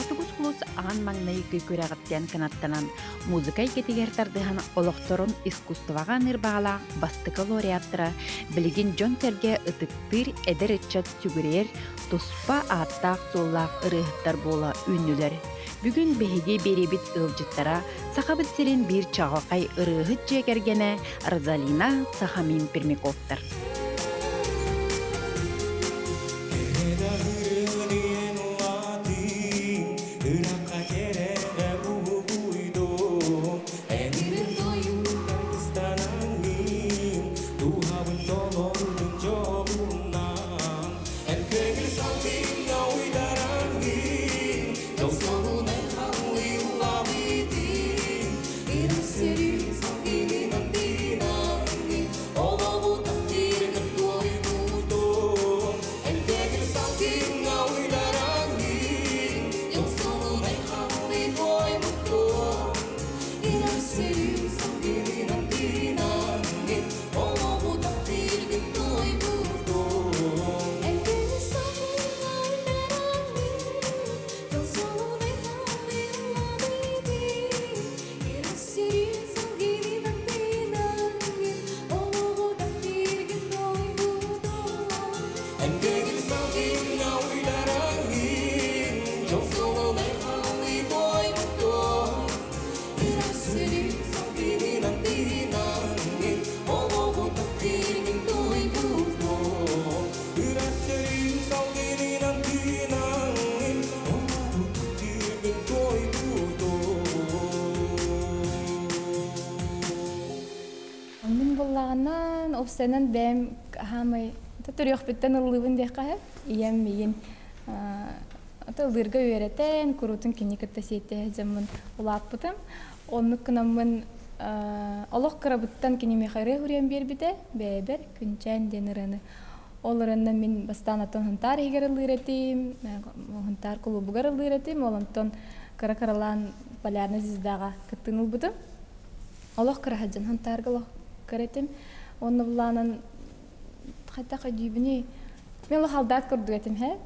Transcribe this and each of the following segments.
Хотугу сулус аан маҥнайгы күрэҕиттэн кынаттанан музыка эйгэтигэр тардыһан олохторун искусствоҕа аныыр баҕалаах бастакы лауреаттара билигин дьон-сэргэ ытыктыыр эдэр ыччат сүгүрүйэр туспа ааттаах-суоллаах ырыаһыттар буола үүннүлэр. Бүгүн биһиги биэриибит ыалдьыттара Сахабыт сирин биир чаҕылхай ырыаһыт дьиэ кэргэнэ Розалина Сахамин Пермяковтар. Мин буллаҕынан, уопсайынан бэйэм хаамай төрүөхпүттэн ыллыыбын диэххэ сөп. Ийэм миигин ыллыырга үөрэтэн, куруутун кини кытта сиэттиһэ сылдьаммын улааппытым. Оннук гынаммын олох кырабыттан кини миэхэ ырыа суруйан биэрбитэ, бэйэбэр Күнчээн диэн ырыаны. Ол ырыанан мин бастаан оттон Сунтаар иһигэр ыллыыр этим, Сунтаар кулуубугар ыллыыр этим, ол онтон кыра-кыралаан Полярная звездаҕа кыттыыны ылбытым. Олох кыра сылдьан Сунтаарга олох кыра этим. Онно булаанан хайдах өйдүүбүнүй? Мен олох алдаат курдук этим, һэ?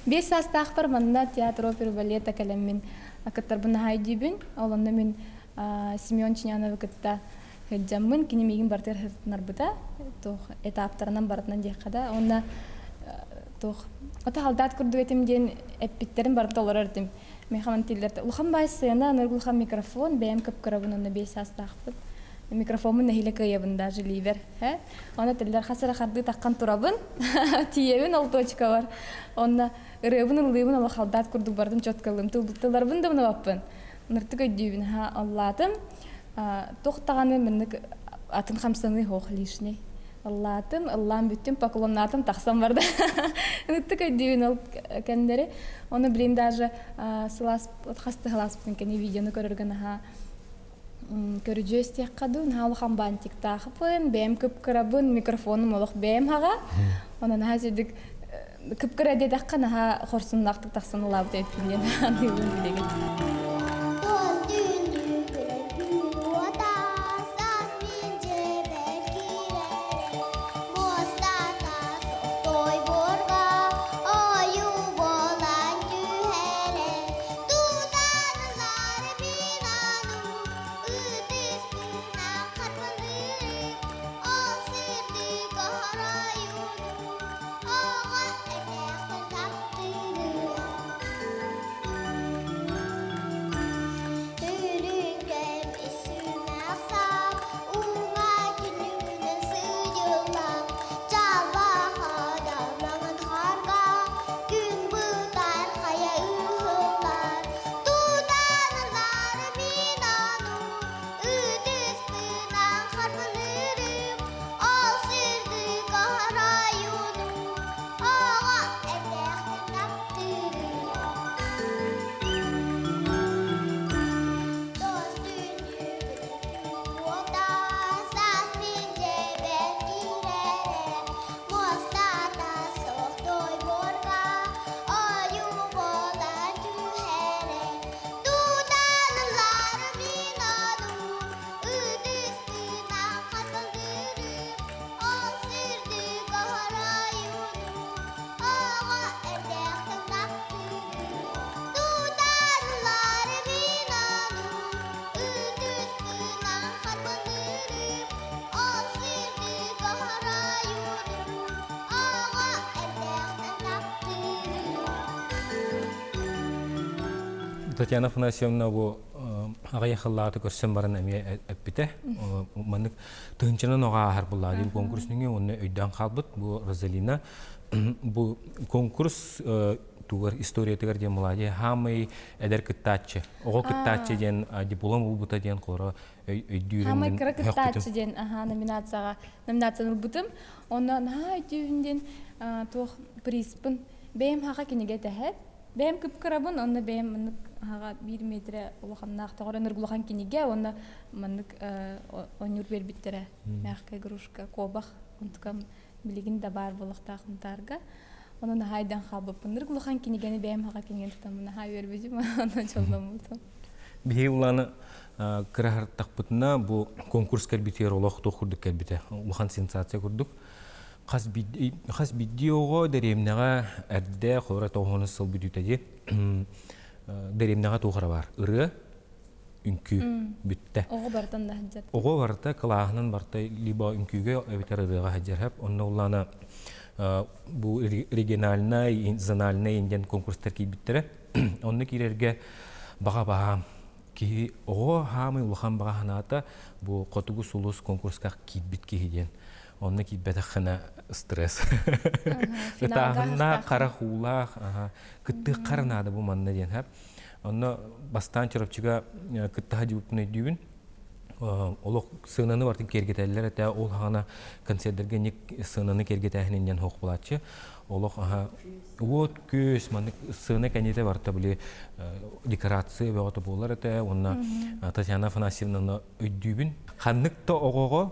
5 саастаахпар манна театр опера балета кэлэммин кыттарбын наһаа өйдүүбүн. Ол онно мин Семен Чиняновы кытта сылдьаммын, кини миигин барытыгар сырытынарбыта, туох этаптарынан барытынан диэххэ да. Уонна туох ото халдаат курдук этим диэн эппиттэрин барыта олорор этим. Миэхэ тиллэр улахан баай сцена, аны улахан микрофон, бэйэм кып-кырабын онно 5 саастаахпын. Микрофоммун нэһиилэ кыайабын даже ливер. Онно тиллэр хас эрэ хардыы таххан турабын, тиийэбин ол точкабар. Онно ырыабын ыллыыбын олох халдаат курдук бардым четко ыллым. Тылларбын да мынабаппын. Ныртык өйдүүбүн ха аллаатым. Туох даҕаны маннык атын хамсаныы суох лишний. Ыллаатым, ыллаан бүттүм, поклоннаатым, тахсан барда. Ынытык өйдүүбүн ол кэмнэри. Ону билин даже сылаас хас да сылааспытын кэннэ видеону көрөргө наһаа көрүдьүөс диэххэ дуу, наһаа улахан бантиктаахпын, бэйэм кып-кырабын, микрофонум олох бэйэм хаҕа. Онон наһаа сирдик кып-кыра диэтэххэ наһаа хорсуннаахтык тахсан ылаабыт эбиппин диэн аныыбын билигин. Татьяна Афанасьевна бу аҕыйах сыллааҕыта көрсөн баран эмиэ эппитэ. Маннык тыһыынчанан оҕо ааһар буллаа диэн конкурс нөҥүө уонна өйдөөн хаалбыт бу Розалина бу конкурс тугар историятыгар диэн младия хаамай эдэр кыттааччы оҕо кыттааччы диэн диплом ылбыта диэн хоро өйдүүрүн Хаамай кыра кыттааччы диэн номинацияҕа номинацияны ылбытым. Онно наһаа өйдүүбүн диэн туох призпын бэйэм хаха кинигэ тэһэ бэйэм кып-кырабын онно бэйэм маннык хаҕа биир метрэ улаханнаах тоҕо эрэ улахан кинигэ уонна маннык оонньуур биэрбиттэрэ мягкая игрушка куобах онтукам билигин да баар буолуохтаах Сунтаарга онон наһаа өйдөөн хаалбыппын нырык улахан кинигэни бэйэм хаҕа кинигэни тутаммын наһаа үөрбүтүм онон дьолломмутум. Биһиги улааны кыраһартахпытына бу конкурс кэлбитигэр олох туох курдук кэлбитэ улахан сенсация курдук хас биирдии оҕо дэриэбинэҕэ эрдэ холобура тоҕуһунус сыл бүтүүтэ дии дэриэбинэҕэ туох эрэ баар ырыа үҥкүү бүттэ оҕо барытын да сылдьар оҕо барыта кылааһынан барыта либо үҥкүүгэ эбэтэр ырыаҕа сылдьар онно улаана бу региональнай зональнай диэн конкурстар киирбиттэрэ онно киирэргэ баҕа баһаам киһи оҕо хаамай улахан баҕа санаата бу хотугу сулус конкурска киирбит киһи диэн онно киирбэтэххинэ стресс ытааһыннаах харах уулаах кыттыаххара наада бу манна диэн һап онно бастаан Чурапчыга кыттаһа дьыбыппын өйдүүбүн олох сыананы бартын киэргэтэллэр этэ ол хаана концертерге ник сыананы киэргэтээһинин диэн хоох булааччы олох аха уот күөс маннык сыана кэннитэ барта били декорация бөҕөтө буолар этэ уонна Татьяна Афанасьевнаны өйдүүбүн ханнык да оҕоҕо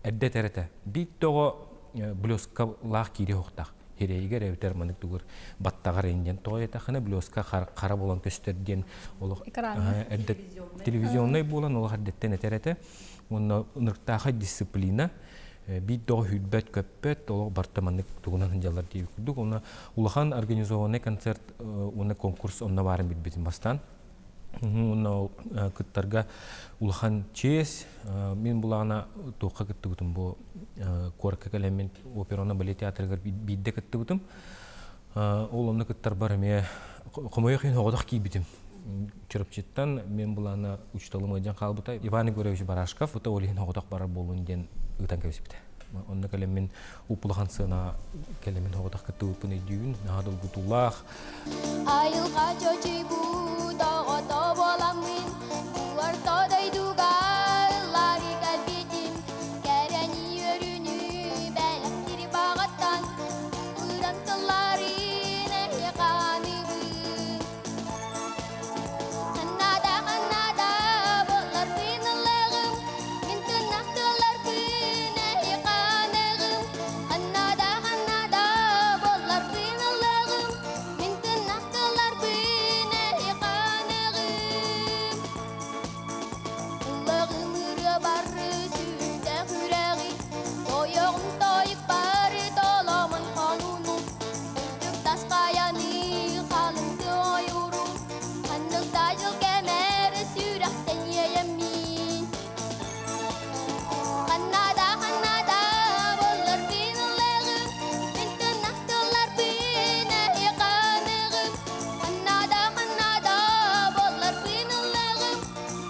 эрдэ этэр этэ биир да оҕо блескалаах киириэ суохтаах сирэйигэр эбэтэр маннык тугур баттаҕар индиэн тоҕо диэтэххинэ блеска хара буолан көстөр диэн олох эрдэ телевизионнай буолан олох эрдэттэн этэр этэ уонна ынырыктаахай дисциплина биир да оҕо сүүрбэт көппөт олох барыта маннык тугунан сылдьаллар диэбит курдук уонна улахан организованный концерт уонна конкурс онно баарын билбитим бастаан Уонна ол кыттарга улахан чиэс. Мин булаҕына туохха кыттыбытым бу куоракка кэлэммин операны балет театрыгар биирдэ кыттыбытым. Ол онно кыттарбар эмиэ хомойуох иһин оҕотох киирбитим. Чурапчыттан мен булаана учууталым ыалдьан хаалбыта. Иван Егорович Барашков ол иһин оҕотох барар буолун диэн ыытан кэбиспитэ. Онно кэлэммин уп-улахан сыана кэлэммин оҕотох кыттыбыппын өйдүүбүн. Наһаа долгутуулаах. Айылҕа чочуйбут оҕото буоламмын, бу орто дойдуга ыллаары кэлбитим. Кэрэни өрүнү бэлэхтиир баҕаттан, ырам тылларын эһиэхэ аныыбын. Ханна да, ханна да буолларбын ыллыгым, мин тыыннаах тылларбын эһиэхэ аныгым. Ханна да, ханна да буолларбын ыллыгым, мин тыыннаах тылларбын эһиэхэ аныгым. Ыллыгым ырыа бары сүрдээх үрэҕи, ойоҕум тойук бары толомон хонууну, үрдүк тас хайаны халыҥ ойууру, ханнык да дьыл кэмэр сүрэхтэн иэйэммин. Ханна да, ханна да буолларбын ыллыгым, мин тыыннаах тылларбын эһиэхэ аныгым. Ханна да, ханна да буолларбын ыллыгым,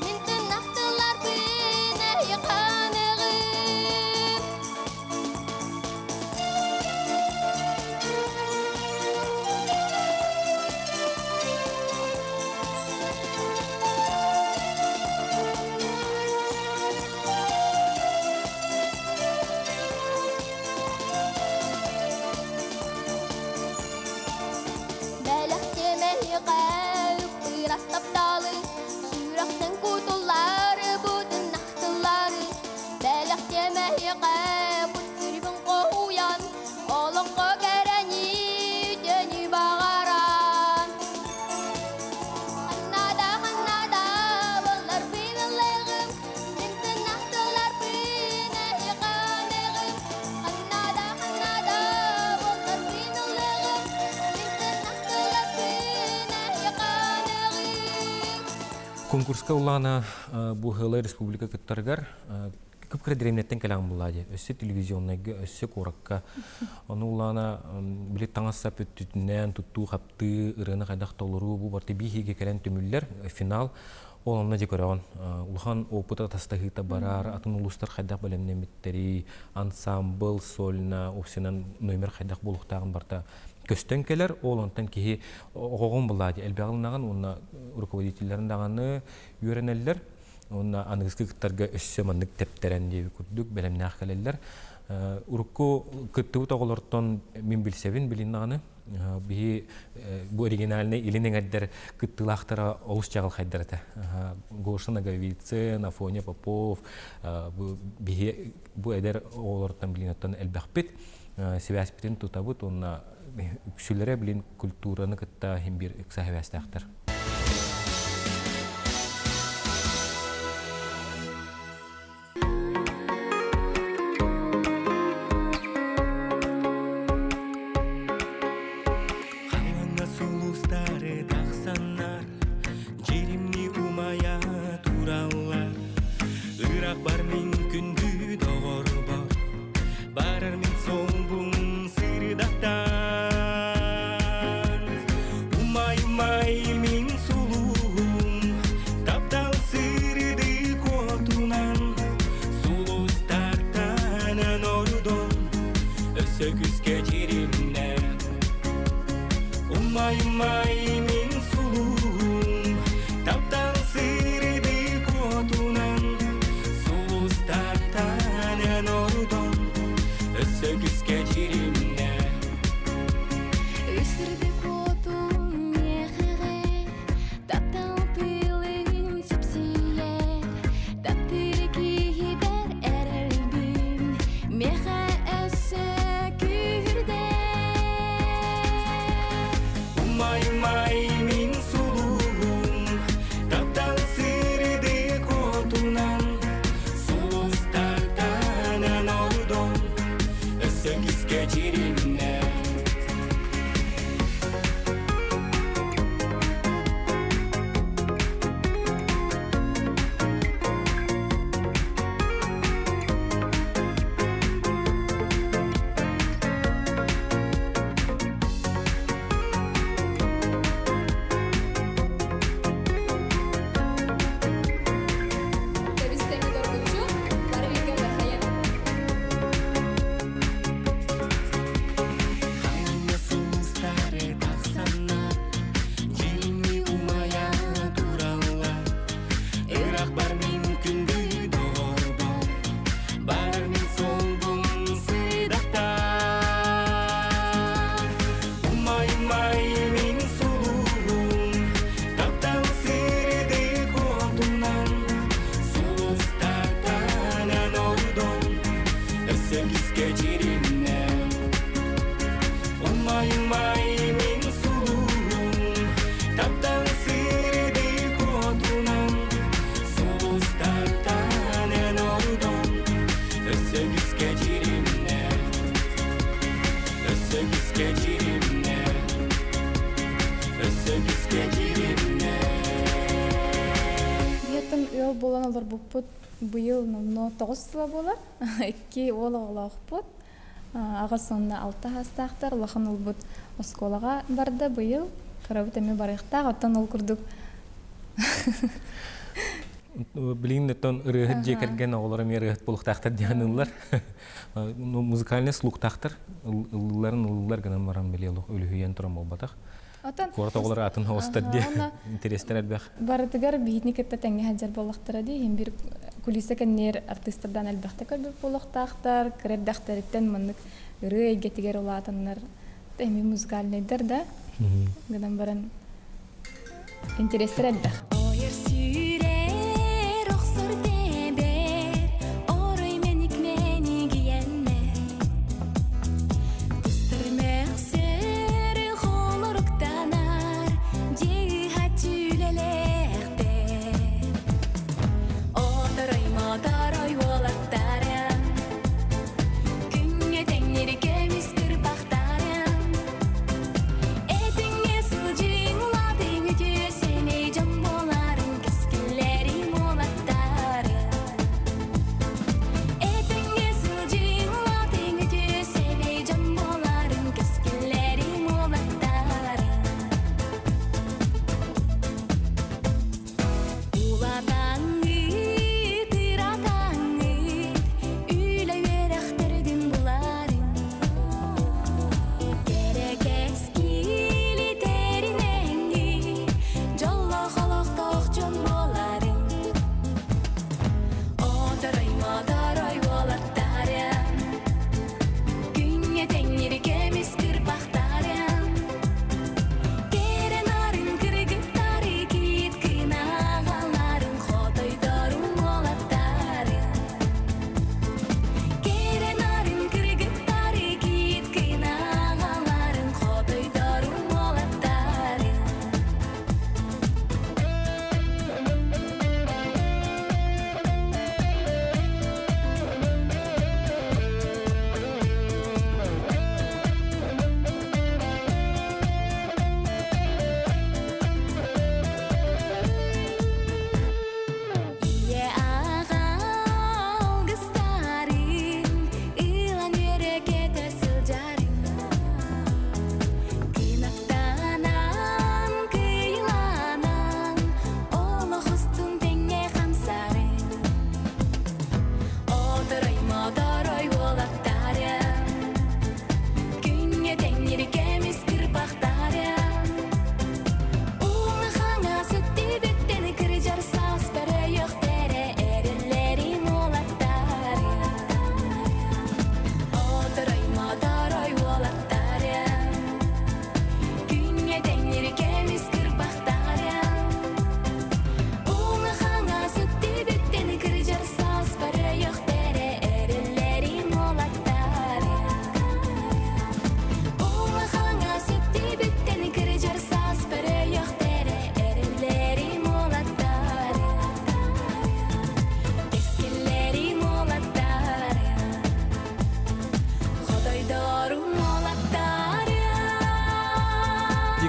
мин тыыннаах тылларбын эһиэхэ аныгым. Бэлэхтиэмэһиэхэ ырас тапталы, сүрэхтэн кутуллары, бутун ахтыллары. Бэлэхтиэмэһиэхэ кут сүрүбүн хоһуйан, олоххо кэрэни үтүөнү баҕаран. Ханна да, ханна да буолларбын ыллыгым, мин тыыннаах тылларбын эһиэхэ аныгым. Ханна да, ханна да буолларбын ыллыгым, мин тыыннаах тылларбын эһиэхэ аныгым. Конкурска улаана бу Хылай республика кыттарыгар Кып-кыра дэриэбинэттэн кэлэҕин буллаа дии. Өссө телевизионнайга, өссө куоракка. Ону улаана били таҥас-сап өттүтүнэн туттуу-хаптыы, ырыаны хайдах толоруу бу барыта биир кэлэн түмүллэр финал. Ол онно дьэ көрөҕүн. Улахан опыт атастаһыыта барар, атын улуустар хайдах бэлэмнэммиттэрий, ансамбл, сольно, опсынан номер хайдах буолуохтааҕын барыта көстөн кэлэр. Ол онтон киһи оҕоҕун буллаа дии элбэҕи ылынаҕын уонна руководителлэрин даҕаны үөрэнэллэр. Уонна аныгыскы кыттарга өссө маннык тэптэрэн диэби курдук бэлэмнээх кэлэллэр. Урукку кыттыбыт оҕолортон мин билсэбин билин даҕаны. Биһи бу оригинальный илин эҥэрдэр кыттыылаахтара олус чаҕылхайдар этэ. Гоша Ноговицын, Афоня Попов, бу биһи бу эдэр оҕолортон билин оттон элбэхпит. Сибээспитин тутабыт уонна үксүлэрэ билин культураны кытта иһин биир ыкса сибээстээхтэр. Халлаҥҥа сулустары тахсаннар, дьиримни умайа тураллар. Ыраах бар мин күндү доҕорбор, барар мин солбум сырдатан. Умай-умай мин сулуһум, таптал сырдык уотунан, сулустартан ордон, өссө күүскэ дьиримнэ. Умай-умай мин сулуһум, таптал сырдык уотунан, сулустартан ордон, өссө күүскэ дьиримнэ. Үсүрдүк уотун миэхэҕэ таптал тыылын сипсийэр, таптыыр киһибэр эрэлбин миэхэ өссө күүһүрдэр. Умай-умай мин сулуһум, таптал сырдык уотунан, сулустартан ордон, өссө күүскэ дьиримнэ. Тэбис-тэҥҥэ доргуччу, бары бииргэ бархайан. Халыҥҥа сулустары тахсаннар, дьиҥи умайа тураллар. Ыраах бар мин күндү доҕорбор, бар мин солбум сыдахтар. Умай-умай мин сулуһум, таптал сырдык уотунан, сулустартан ордон, өссө күүскэ дьиримнэ. Умай-умай мин сулуһум, таптал сырдык уотунан, сулустартан ордон, өссө күүскэ дьиримнэ. Өссө күүскэ дьиримнэ. Өссө күүскэ дьиримнэ. Биһиэттэн ыал буолан олорбуппут быйыл номнуо 9 сыла буолар. Икки уол оҕолоохпут. Аҕыс уонна алта саастаахтар. Улахан уолбут оскуолаҕа барда быйыл. Кырабыт эмиэ барыахтаах. Оттон ол курдук Билигин оттон ырыаһыт дьиэ кэргэн оҕолоро эмиэ ырыаһыт буолуохтаахтар диэн ыллар. Музыкальный слухтаахтар ыллыларын ыллылар гынан баран били олох үлүһүйэн туран буолбатах. Оттон Куорат оҕолоро атын оҕустар диэн интэриэстэр элбэх. Барытыгар биһитини кытта тэҥҥэ сылдьар буоллахтара дии. Иһин биир кулиса кэнниэр артыыстардаан элбэхтэ көрбүт буолуохтаахтар. Кыра эрдэхтэриттэн маннык ырыа эйгэтигэр улаатаннар эмиэ музыкальнайдар да гынан баран интэриэстэр элбэх. Ойор сүүрэр, охсор тэбэр, орой мэник мэнигийэннэр. Тустар мөхсөр, холоруктанар, дьиэ үлэлээхтэр. Оторой моторой уолаттарым, күҥҥэ тэҥнэри көмүс кырбахтарым. Этиҥҥэ сылдьыҥ, улаатыҥ үтүө сэмэй дьон буоларым.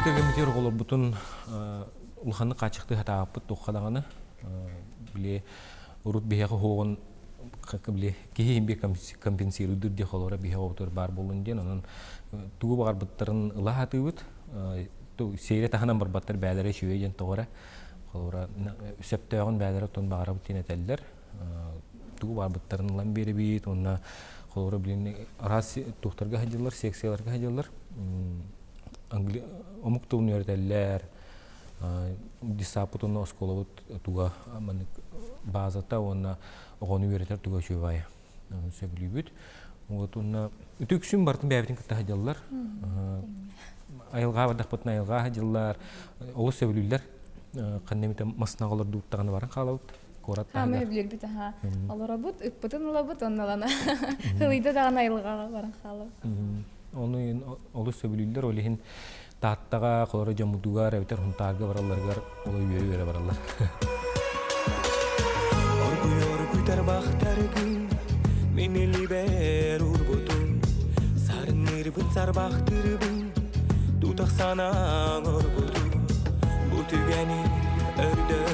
Кэргэммитигэр оҕолорбутун улаханнык хааччахтыы сатаабаппыт туохха даҕаны. Били урут биһиэхэ уһуоҕун били киһи иһин биир компенсируйдуур диэх олоро биһиэхэ оҕотугар баар буоллун диэн онон тугу баҕарбыттарын ыла сатыыбыт. Сиэри таһынан барбаттар бээлэрэ үчүгэй диэн тоҕо эрэ. Холобура сөптөөҕүн бээлэрэ оттон баҕарабыт диэн этэллэр. Тугу баҕарбыттарын ылан биэрэбит уонна холобура билин араас туохтарга сылдьаллар, секцияларга сылдьаллар. Омук тылын үөрэтэллэр. Десаппыт уонна оскуолабыт туга маннык базата уонна оҕону үөрэтэр туга үчүгэй сөбүлүүбүт. Вот уонна үтүксүн барытын бэйэбитин кытта сылдьаллар. Айылҕа бардахпытына айылҕа сылдьаллар. Олус сөбүлүүллэр. Ханна эмитэ масынаҕа олордубуттаҕына баран хаалабыт. Куорат таһыгар. Хаамыы билэрбит аха. Олоробут, ыппытын ылабыт, оннулана. Ылыйда даҕаны айылҕаҕа баран хаалабыт. Ону олус сөбүлүүллэр, ол иһин Тааттаҕа, холоро дьоммутугар эбэтэр Хунтаарга баралларыгар олой үөрэ-үөрэ бараллар. Оргуй оргуй тарбахтаргын мин илибэр урбутун сарыннырбын сарбахтырбын тутах санаң орбутун бу түгэни өрдөр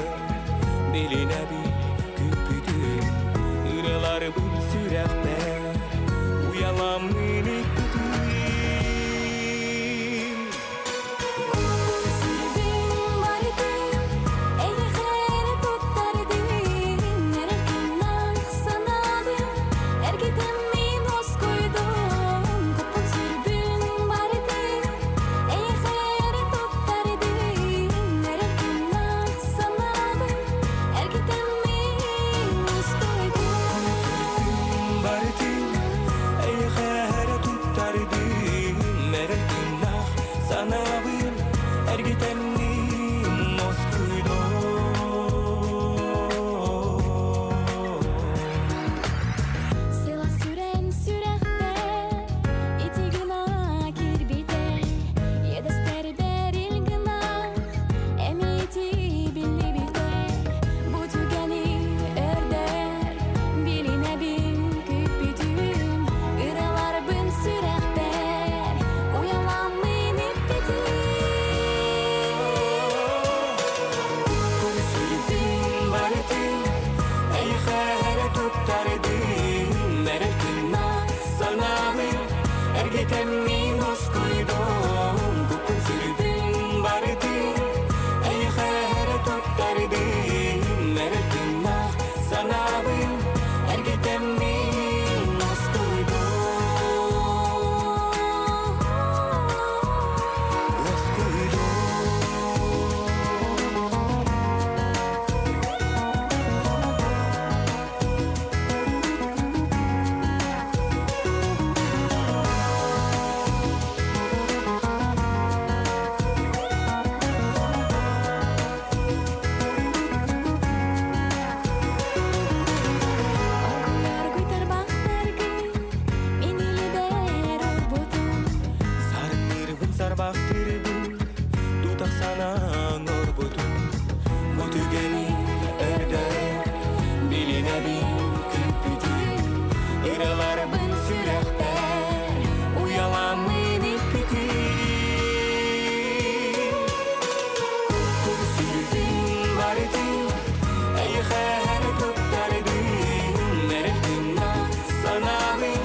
билинэбин күппүтүм ыраларбын сүрэхпэр уяламмын иккитин Санабын эргитэммин москуйдум. Сыла сүрэн сүрэхпэр ити гына киирбитэ иэдэстэр бэрил гына эмиити биллибитэ бу түгэни өрдөр билинэбин күүппүтүм ыраларбын сүрэхпэр уйаламмын иппитим Сүрбүн барытын эйиэхэ эрэ туттардым эрэл кынна санаабын эргитэммин ускуйдум куппун сүрбүн барытын эйиэхэ эрэ туттардым эрэл кынна санаабын эргитэммин ускуйдум ускуйдум. Оргуй оргуй тарбахтаргын мин илибэр орбутум Сарыннырбын сарбахтырбын тутах санаң орбутун бу түгэни өрдөр билинэбин күппүтүн ыраларбын сүрэхпэр уяламмын иппитин куппун сүрбүн барытын эйиэхэ эрэ туттардым эрэл гына санаабын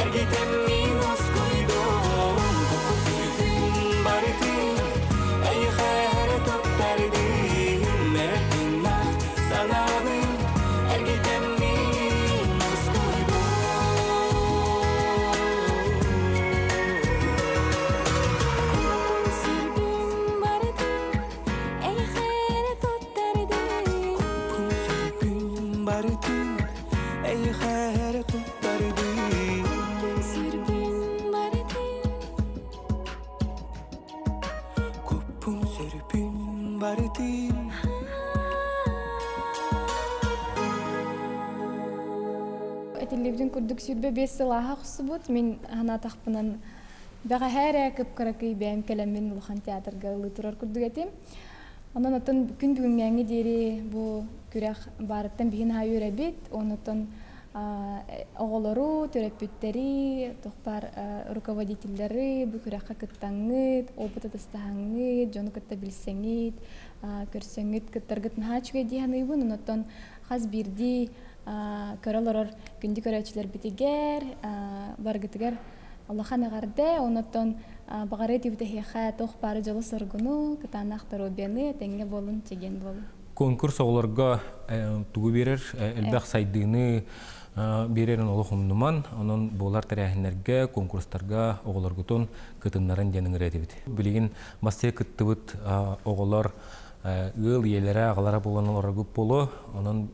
эргитэммин ускуйдум куппун сүрбүн барытын эйиэхэ эрэ туттардым эрэл гына санаабын эргитэммин ускуйдум. Куппун сүрбүн барытын эйиэхэ эрэ туттардым Куппун сүрбүн барытын эйиэхэ эрэ туттардым Куппун сүрбүн барытын Куппун сүрбүн барытын. Этиллибитин курдук 25 сыл ааһа охсубут. Мин санаатахпынан бэҕэһээ эрэ кып-кыракый бэйэм кэлэммин улахан театрга ылыы турар курдук этим. Онон оттон күн бүгүҥҥээҥҥи диэри бу күрэх баарыттан биһин аһа үөрэбит. Онон оттон Оҕолору, төрөппүттэри, туох баар руководителлэри бу күрэххэ кыттаҥҥыт, опыт атастаһаҥҥыт, дьону кытта билсэҥҥит, көрсөҥҥүт кыттаргыт наһаа үчүгэй дии саныыбын. Онон хас биирдии көрө олорор күндү көрөөччүлэрбитигэр барыгытыгар улахан эҕэрдэ. Онон баҕарыа этибит эһиэхэ туох баары дьолу-соргуну, кытаанах доруобуйаны, этэҥҥэ буолун, чэгиэн буолун. Конкурс оҕолорго тугу биэрэр? Элбэх сайдыыны биэрэрин олох умнуман, онон буолар тэрээһиннэргэ, конкурстарга оҕолоргутун кытыннарын диэн ыҥырыа этибит. Билигин бастакы кыттыбыт оҕолор ыал ийэлэрэ, аҕалара буолан олороргут буолуо. Онон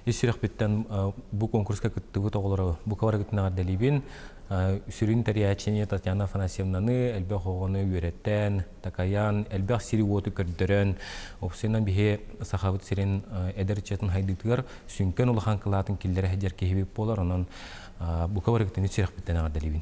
ис сүрэхпиттэн бу конкурска кыттыбыт оҕолору бука барыгытын эҕэрдэлиибин. Сүрүн тэрийээччини Татьяна Афанасьевнаны элбэх оҕону үөрэтэн, такайан, элбэх сири-уоту көрдөрөн, уопсайынан биһи Сахабыт сирин эдэр ыччатын хайдыытыгар сүҥкэн улахан кылаатын киллэрэ сылдьар киһибит буолар. Онон бука барыгытын ис сүрэхпиттэн эҕэрдэлиибин.